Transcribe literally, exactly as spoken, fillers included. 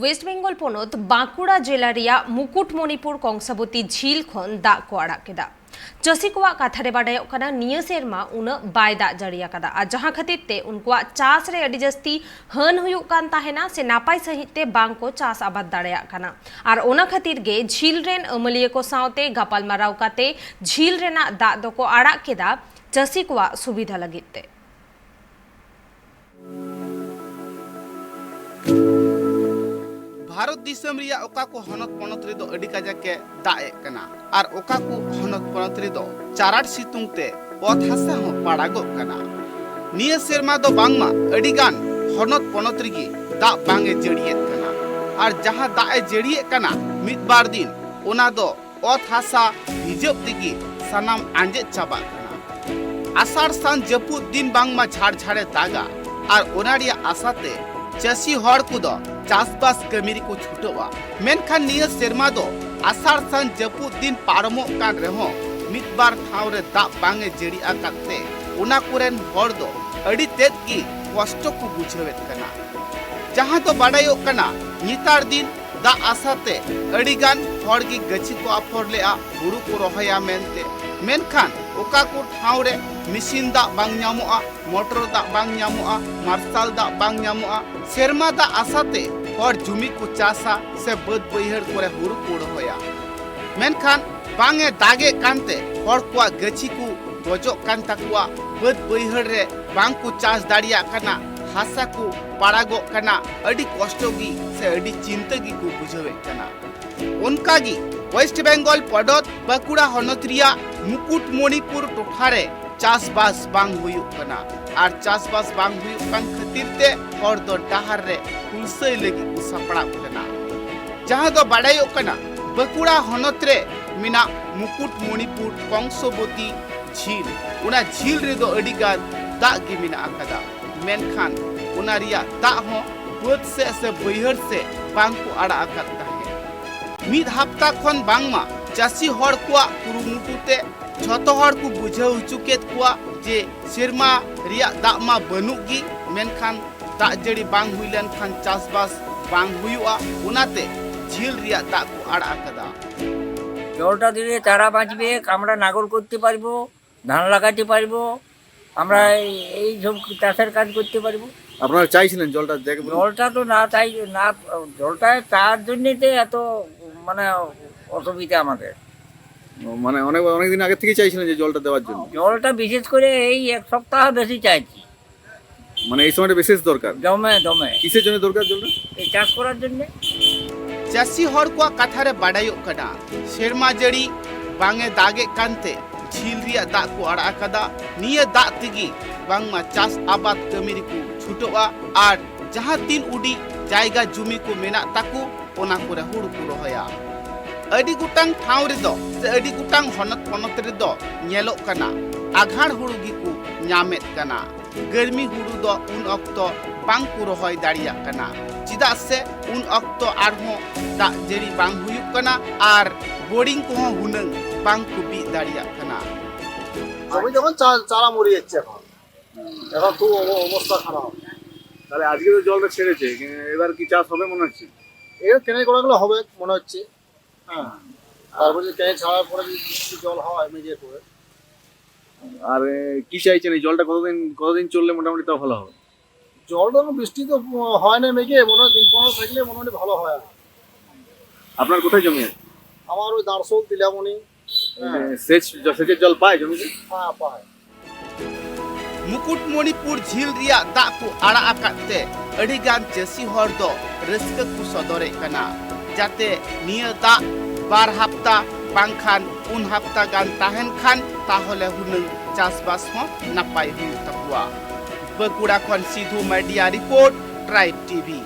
West Bengal ᱯᱚᱱᱚᱛ ᱵᱟᱸᱠᱩᱲᱟ ᱡᱮᱞᱟ ᱨᱮᱭᱟᱜ ᱢᱩᱠᱩᱴᱢᱚᱱᱤᱯᱩᱨ ᱠᱚᱝᱥᱟᱵᱚᱛᱤ ᱡᱷᱤᱞ ᱠᱷᱚᱱ ᱫᱟᱜ ᱠᱚ ᱟᱲᱟᱜ ᱠᱮᱫᱟ᱾ ᱪᱟᱹᱥᱤ ᱠᱚᱣᱟᱜ ᱠᱟᱛᱷᱟ ᱨᱮ ᱵᱟᱰᱟᱭᱚᱜ ᱠᱟᱱᱟ, ᱱᱤᱭᱟᱹ ᱥᱮᱨᱢᱟ ᱩᱱᱟᱹᱜ ᱵᱟᱭ ᱫᱟᱜ ᱡᱟᱹᱲᱤ ᱟᱠᱟᱫᱟ, ᱟᱨ ᱡᱟᱦᱟᱸ ᱠᱷᱟᱹᱛᱤᱨ ᱛᱮ ᱩᱱᱠᱩᱣᱟᱜ ᱪᱟᱥ ᱨᱮ ᱟᱹᱰᱤ ᱡᱟᱹᱥᱛᱤ ᱦᱟᱹᱱ ᱦᱩᱭᱩᱜ ᱠᱟᱱ ᱛᱟᱦᱮᱱᱟ ᱥᱮ ᱱᱟᱯᱟᱭ ᱥᱟᱺᱦᱤᱡ ᱛᱮ ᱵᱟᱝ ᱠᱚ ᱪᱟᱥ ᱟᱵᱟᱫ ᱫᱟᱲᱮᱭᱟᱜ ᱠᱟᱱᱟ᱾ ᱟᱨ ᱚᱱᱟ ᱠᱷᱟᱹᱛᱤᱨ ᱜᱮ ᱡᱷᱤᱞ ᱨᱮᱱ ᱟᱹᱢᱟᱹᱞᱤᱭᱟᱹ ᱠᱚ ᱥᱟᱶᱛᱮ ᱜᱟᱯᱟᱞᱢᱟᱨᱟᱣ ᱠᱟᱛᱮ ᱡᱷᱤᱞ ᱨᱮᱱᱟᱜ ᱫᱟᱜ ᱫᱚᱠᱚ ᱟᱲᱟᱜ ᱠᱮᱫᱟ ᱪᱟᱹᱥᱤ ᱠᱚᱣᱟᱜ ᱥᱩᱵᱤᱫᱷᱟ ᱞᱟᱹᱜᱤᱫ ᱛᱮ᱾ ᱵᱷᱟᱨᱚᱛ ᱫᱤᱥᱚᱢ ᱨᱮᱭᱟᱜ ᱚᱠᱟ ᱠᱚ ᱦᱚᱱᱚᱛ ᱯᱚᱱᱚᱛ ᱨᱮᱫᱚ ᱟᱹᱰᱤ ᱠᱟᱡᱟᱠ ᱮ ᱫᱟᱜ ᱮᱫ ᱠᱟᱱᱟ ᱟᱨ ᱚᱠᱟ ᱠᱚ ᱦᱚᱱᱚᱛ ᱯᱚᱱᱚᱛ ᱨᱮᱫᱚ ᱪᱟᱨᱟᱴ ᱥᱤᱛᱩᱝ ᱛᱮ ᱚᱛ ᱦᱟᱥᱟ ᱦᱚᱸ ᱯᱟᱲᱟᱜᱚᱜ ᱠᱟᱱᱟ᱾ ᱱᱤᱭᱟᱹ ᱥᱮᱨᱢᱟ ᱫᱚ ᱵᱟᱝᱢᱟ ᱟᱹᱰᱤ ᱜᱟᱱ ᱦᱚᱱᱚᱛ ᱯᱚᱱᱚᱛ ᱨᱮᱜᱮ ᱫᱟᱜ ᱵᱟᱝ ᱮ ᱡᱟᱹᱲᱤᱭᱮᱫ ᱠᱟᱱᱟ᱾ ᱟᱨ ᱡᱟᱦᱟᱸ ᱫᱟᱜ ᱮ ᱡᱟᱹᱲᱤᱭᱮᱫ ᱠᱟᱱᱟ, ᱢᱤᱫ ᱵᱟᱨ ᱫᱤᱱ ᱚᱱᱟ ᱫᱚ ᱚᱛ ᱦᱟᱥᱟ ᱦᱤᱡᱟᱹᱵ ᱛᱮᱜᱮ ᱥᱟᱱᱟᱢ ᱟᱸᱡᱮᱫ ᱪᱟᱵᱟᱜ ᱠᱟᱱᱟ᱾ ᱟᱥᱟᱲ ᱥᱟᱱ ᱡᱟᱹᱯᱩᱫ ᱫᱤᱱ ᱵᱟᱝᱢᱟ ᱡᱷᱟᱲ ᱡᱷᱟᱲᱮ ᱫᱟᱜᱟ ᱟᱨ ᱚᱱᱟ ᱨᱮᱭᱟᱜ ᱟᱥᱟᱛᱮ ᱪᱟᱹᱥᱤ ᱦᱚᱲ ᱠᱚᱫᱚ ᱪᱟᱥᱵᱟᱥ ᱠᱟᱹᱢᱤ ᱨᱮᱠᱚ ᱪᱷᱩᱴᱟᱹᱣᱟ᱾ ᱢᱮᱱᱠᱷᱟᱱ ᱱᱤᱭᱟᱹ ᱥᱮᱨᱢᱟ ᱫᱚ ᱟᱥᱟᱲ ᱥᱟᱱ ᱡᱟᱹᱯᱩᱫ ᱫᱤᱱ ᱯᱟᱨᱚᱢᱚᱜ ᱠᱟᱱ ᱨᱮᱦᱚᱸ ᱢᱤᱫ ᱵᱟᱨ ᱴᱷᱟᱶ ᱨᱮ ᱫᱟᱜ ᱵᱟᱝ ᱮ ᱡᱟᱹᱲᱤ ᱟᱠᱟᱫ ᱛᱮ ᱚᱱᱟ ᱠᱚᱨᱮᱱ ᱦᱚᱲ ᱫᱚ ᱟᱹᱰᱤ ᱛᱮᱫ ᱜᱮ ᱠᱚᱥᱴᱚ ᱠᱚ ᱵᱩᱡᱷᱟᱹᱣᱮᱫ ᱠᱟᱱᱟ᱾ ᱡᱟᱦᱟᱸ ᱫᱚ ᱵᱟᱰᱟᱭᱚᱜ ᱠᱟᱱᱟ, ᱱᱮᱛᱟᱨ ᱫᱤᱱ ᱫᱟᱜ ᱟᱥᱟᱛᱮ ᱟᱹᱰᱤ ᱜᱟᱱ ᱦᱚᱲ ᱜᱮ ᱜᱟᱹᱪᱷᱤ ᱠᱚ ᱟᱯᱷᱚᱨ ᱞᱮᱜᱼᱟ, ᱦᱩᱲᱩ ᱠᱚ ᱨᱚᱦᱚᱭᱟ ᱢᱮᱱᱛᱮ᱾ ᱢᱮᱱᱠᱷᱟᱱ ᱚᱠᱟ ᱠᱚ ᱴᱷᱟᱶ ᱨᱮ ᱢᱮᱥᱤᱱ ᱫᱟᱜ ᱵᱟᱝ ᱧᱟᱢᱚᱜᱼᱟ, ᱢᱚᱴᱚᱨ ᱫᱟᱜ ᱵᱟᱝ ᱧᱟᱢᱚᱜᱼᱟ, ᱢᱟᱨᱥᱟᱞ ᱫᱟᱜ ᱵᱟᱝ ᱧᱟᱢᱚᱜᱼᱟ, ᱥᱮᱨᱢᱟ ᱫᱟᱜ ᱟᱥᱟᱛᱮ ᱦᱚᱲ ᱡᱩᱢᱤ ᱠᱚ ᱪᱟᱥᱟ ᱥᱮ ᱵᱟᱹᱫᱽ ᱵᱟᱹᱭᱦᱟᱹᱲ ᱠᱚᱨᱮ ᱦᱩᱲᱩ ᱠᱚ ᱨᱚᱦᱚᱭᱟ᱾ ᱢᱮᱱᱠᱷᱟᱱ ᱵᱟᱝ ᱮ ᱫᱟᱜᱮᱫ ᱠᱟᱱᱛᱮ ᱦᱚᱲ ᱠᱚᱣᱟᱜ ᱜᱟᱹᱪᱷᱤ ᱠᱚ ᱜᱚᱡᱚᱜ ᱠᱟᱱ ᱛᱟᱠᱚᱣᱟ, ᱵᱟᱹᱫᱽ ᱵᱟᱹᱭᱦᱟᱹᱲ ᱨᱮ ᱵᱟᱝ ᱠᱚ ᱪᱟᱥ ᱫᱟᱲᱮᱭᱟᱜ ᱠᱟᱱᱟ, ᱦᱟᱥᱟ ᱠᱚ ᱯᱟᱲᱟᱜᱚᱜ ᱠᱟᱱᱟ, ᱟᱹᱰᱤ ᱠᱚᱥᱴᱚ ᱜᱮ ᱥᱮ ᱟᱹᱰᱤ ᱪᱤᱱᱛᱟᱹ ᱜᱮᱠᱚ ᱵᱩᱡᱷᱟᱹᱣᱮᱫ ᱠᱟᱱᱟ᱾ ᱚᱱᱠᱟ ᱜᱮ ᱳᱭᱮᱥᱴ ᱵᱮᱝᱜᱚᱞ ᱯᱚᱱᱚᱛ ᱵᱟᱸᱠᱩᱲᱟ ᱦᱚᱱᱚᱛ ᱨᱮᱭᱟᱜ ᱢᱩᱠᱩᱴᱢᱚᱱᱤᱯᱩᱨ ᱴᱚᱴᱷᱟ ᱨᱮ ᱪᱟᱥᱵᱟᱥ ᱵᱟᱝ ᱦᱩᱭᱩᱜ ᱠᱟᱱᱟ ᱟᱨ ᱪᱟᱥᱵᱟᱥ ᱵᱟᱝ ᱦᱩᱭᱩᱜ ᱠᱟᱱ ᱠᱷᱟᱹᱛᱤᱨ ᱛᱮ ᱦᱚᱲ ᱫᱚ ᱰᱟᱦᱟᱨ ᱨᱮ ᱦᱩᱞᱥᱟᱹᱭ ᱞᱟᱹᱜᱤᱫ ᱠᱚ ᱥᱟᱯᱲᱟᱜ ᱠᱟᱱᱟ᱾ ᱡᱟᱦᱟᱸ ᱫᱚ ᱵᱟᱰᱟᱭᱚᱜ ᱠᱟᱱᱟ, ᱵᱟᱸᱠᱩᱲᱟ ᱦᱚᱱᱚᱛ ᱨᱮ ᱢᱮᱱᱟᱜ ᱢᱩᱠᱩᱴᱢᱚᱱᱤᱯᱩᱨ ᱠᱚᱝᱥᱚᱵᱚᱛᱤ ᱡᱷᱤᱞ, ᱚᱱᱟ ᱡᱷᱤᱞ ᱨᱮᱫᱚ ᱟᱹᱰᱤ ᱜᱟᱱ ᱫᱟᱜ ᱜᱮ ᱢᱮᱱᱟᱜ ᱟᱠᱟᱫᱟ, ᱢᱮᱱᱠᱷᱟᱱ ᱚᱱᱟ ᱨᱮᱭᱟᱜ ᱫᱟᱜ ᱦᱚᱸ ᱵᱟᱹᱫᱽ ᱥᱮᱫ ᱥᱮ ᱵᱟᱹᱭᱦᱟᱹᱲ ᱥᱮᱫ ᱵᱟᱝ ᱠᱚ ᱟᱲᱟᱜ ᱟᱠᱟᱫ ᱛᱟᱦᱮᱸᱫ᱾ ᱢᱤᱫ ᱦᱟᱯᱛᱟ ᱠᱷᱚᱱ ᱵᱟᱝᱢᱟ ᱪᱟᱹᱥᱤ ᱦᱚᱲ ᱠᱚᱣᱟᱜ ᱠᱩᱨᱩᱢᱩᱴᱩ ᱛᱮ ᱡᱷᱚᱛᱚ ᱦᱚᱲ ᱠᱚ ᱵᱩᱡᱷᱟᱹᱣ ᱦᱚᱪᱚ ᱠᱮᱫ ᱠᱚᱣᱟ ᱡᱮ ᱥᱮᱨᱢᱟ ᱨᱮᱭᱟᱜ ᱫᱟᱜ ᱢᱟ ᱵᱟᱹᱱᱩᱜ ᱜᱮ, ᱢᱮᱱᱠᱷᱟᱱ ᱫᱟᱜ ᱡᱟᱹᱲᱤ ᱵᱟᱝ ᱦᱩᱭ ᱞᱮᱱᱠᱷᱟᱱ ᱪᱟᱥᱵᱟᱥ ᱵᱟᱝ ᱦᱩᱭᱩᱜᱼᱟ, ᱚᱱᱟᱛᱮ ᱡᱷᱤᱞ ᱨᱮᱭᱟᱜ ᱫᱟᱜ ᱠᱚ ᱟᱲᱟᱜ ᱟᱠᱟᱫᱟ᱾ জলটা দিলে চারা বাঁচবে, আমরা নাঙল করতে পারবো, ধান লাগাতে পারবো, আমরা এই এই সব চাষের কাজ করতে পারবো। আপনারা চাইছিলেন জলটা দেখবেন? জলটা তো না চাই না, জলটা চাওয়ার জন্যে তো এত মানে অসুবিধা আমাদের। মানে অনেক অনেকদিন আগে থেকে চাইছিলেন যে জলটা দেওয়ার জন্য? জলটা বিশেষ করে এই এক সপ্তাহ বেশি চাইছি। মানে এই সময়টা বিশেষ দরকার। দমে দমে কিসের জন্য দরকার জলটা? এই চাষ করার জন্য। ᱪᱟᱹᱥᱤ ᱦᱚᱲ ᱠᱚᱣᱟᱜ ᱠᱟᱛᱷᱟ ᱨᱮ ᱵᱟᱰᱟᱭᱚᱜ ᱠᱟᱱᱟ, ᱥᱮᱨᱢᱟ ᱡᱟᱹᱲᱤ ᱵᱟᱝ ᱮ ᱫᱟᱜ ᱮᱫ ᱠᱟᱱᱛᱮ ᱡᱷᱤᱞ ᱨᱮᱭᱟᱜ ᱫᱟᱜ ᱠᱚ ᱟᱲᱟᱜ ᱟᱠᱟᱫᱟ᱾ ᱱᱤᱭᱟᱹ ᱫᱟᱜ ᱛᱮᱜᱮ ᱵᱟᱝᱢᱟ ᱪᱟᱥ ᱟᱵᱟᱫ ᱠᱟᱹᱢᱤ ᱨᱮᱠᱚ ᱪᱷᱩᱴᱟᱹᱜᱼᱟ ᱟᱨ ᱡᱟᱦᱟᱸ ᱛᱤᱱ ᱩᱰᱤ ᱡᱟᱭᱜᱟ ᱡᱩᱢᱤ ᱠᱚ ᱢᱮᱱᱟᱜ ᱛᱟᱠᱚ, ᱚᱱᱟ ᱠᱚᱨᱮ ᱦᱩᱲᱩ ᱠᱚ ᱨᱚᱦᱚᱭᱟ᱾ ᱟᱹᱰᱤ ᱜᱚᱴᱟᱝ ᱴᱷᱟᱶ ᱨᱮᱫᱚ ᱥᱮ ᱟᱹᱰᱤ ᱜᱚᱴᱟᱝ ᱦᱚᱱᱚᱛ ᱯᱚᱱᱚᱛ ᱨᱮᱫᱚ ᱧᱮᱞᱚᱜ ᱠᱟᱱᱟ, ᱟᱜᱷᱟᱲ ᱦᱩᱲᱩ ᱜᱮᱠᱚ ᱧᱟᱢᱮᱫ ᱠᱟᱱᱟ᱾ ᱜᱟᱹᱨᱢᱤ ᱦᱩᱲᱩ ᱫᱚ ᱩᱱ ᱚᱠᱛᱚ ᱵᱟᱝ ᱠᱚ ᱨᱚᱦᱚᱭ ᱫᱟᱲᱮᱭᱟᱜ ᱠᱟᱱᱟ, ᱪᱮᱫᱟᱜ ᱥᱮ ᱩᱱ ᱚᱠᱛᱚ ᱟᱨᱦᱚᱸ ᱫᱟᱜ ᱡᱟᱹᱲᱤ ᱵᱟᱝ ᱦᱩᱭᱩᱜ ᱠᱟᱱᱟ ᱟᱨ ᱵᱳᱨᱤᱝ ᱠᱚᱦᱚᱸ ᱦᱩᱱᱟᱹᱝ ᱵᱟᱝ ᱠᱚ ᱵᱤᱫ ᱫᱟᱲᱮᱭᱟᱜ ᱠᱟᱱᱟ᱾ জমি যখন চা- চারা মরে যাচ্ছে এখন, এখন খুব অব- অবস্থা খারাপ। তাহলে আজকে তো জলটা ছেড়েছে, এবার কি চাষ হবে মনে হচ্ছে? এর কেনেল গোড়াগুলো হবে মনে হচ্ছে। হ্যাঁ, তারপরে যে কেনেল ছাড়ার পরে যদি বৃষ্টি জল হয় মেঘের পরে, আর এ, কি চাইছেন, এই জলটা কতদিন কতদিন চললে মোটামুটি তাও ভালো হবে? জল তো এখন বৃষ্টি তো হয় না মেঘে, মনে হয় দিন পনেরো থাকলে মোটামুটি ভালো হয় আর কি। আপনার কোথায় জমি আছে? আমার ওই দাঁড়শোল তিলামণি। হ্যাঁ, এ, সেচ জ- সেচের জল পায় জমিতে? হ্যাঁ, পায়। ᱢᱩᱠᱩᱴᱢᱚᱱᱤᱯᱩᱨ ᱡᱷᱤᱞ ᱨᱮᱭᱟᱜ ᱫᱟᱜ ᱠᱚ ᱟᱲᱟᱜ ᱟᱠᱟᱫ ᱛᱮ ᱟᱹᱰᱤ ᱜᱟᱱ ᱪᱟᱹᱥᱤ ᱦᱚᱲ ᱫᱚ ᱨᱟᱹᱥᱠᱟᱹ ᱠᱚ ᱥᱚᱫᱚᱨᱮᱫ ᱠᱟᱱᱟ᱾ ᱡᱟᱛᱮ ᱱᱤᱭᱟᱹ ᱫᱟᱜ ᱵᱟᱨ ᱦᱟᱯᱛᱟ ᱵᱟᱝᱠᱷᱟᱱ ᱯᱩᱱ ᱦᱟᱯᱛᱟ ᱜᱟᱱ ᱛᱟᱦᱮᱱ ᱠᱷᱟᱱ ᱛᱟᱦᱚᱞᱮ ᱦᱩᱱᱟᱹᱝ ᱪᱟᱥᱵᱟᱥ ᱦᱚᱸ ᱱᱟᱯᱟᱭ ᱦᱩᱭᱩᱜ ᱛᱟᱠᱚᱣᱟ᱾ ᱵᱟᱸᱠᱩᱲᱟ ᱠᱷᱚᱱ ᱥᱤᱫᱷᱩ ᱢᱟᱨᱰᱤᱭᱟᱜ ᱨᱤᱯᱳᱨᱴ, ᱴᱨᱟᱭᱤᱵᱽ ᱴᱤᱵᱷᱤ᱾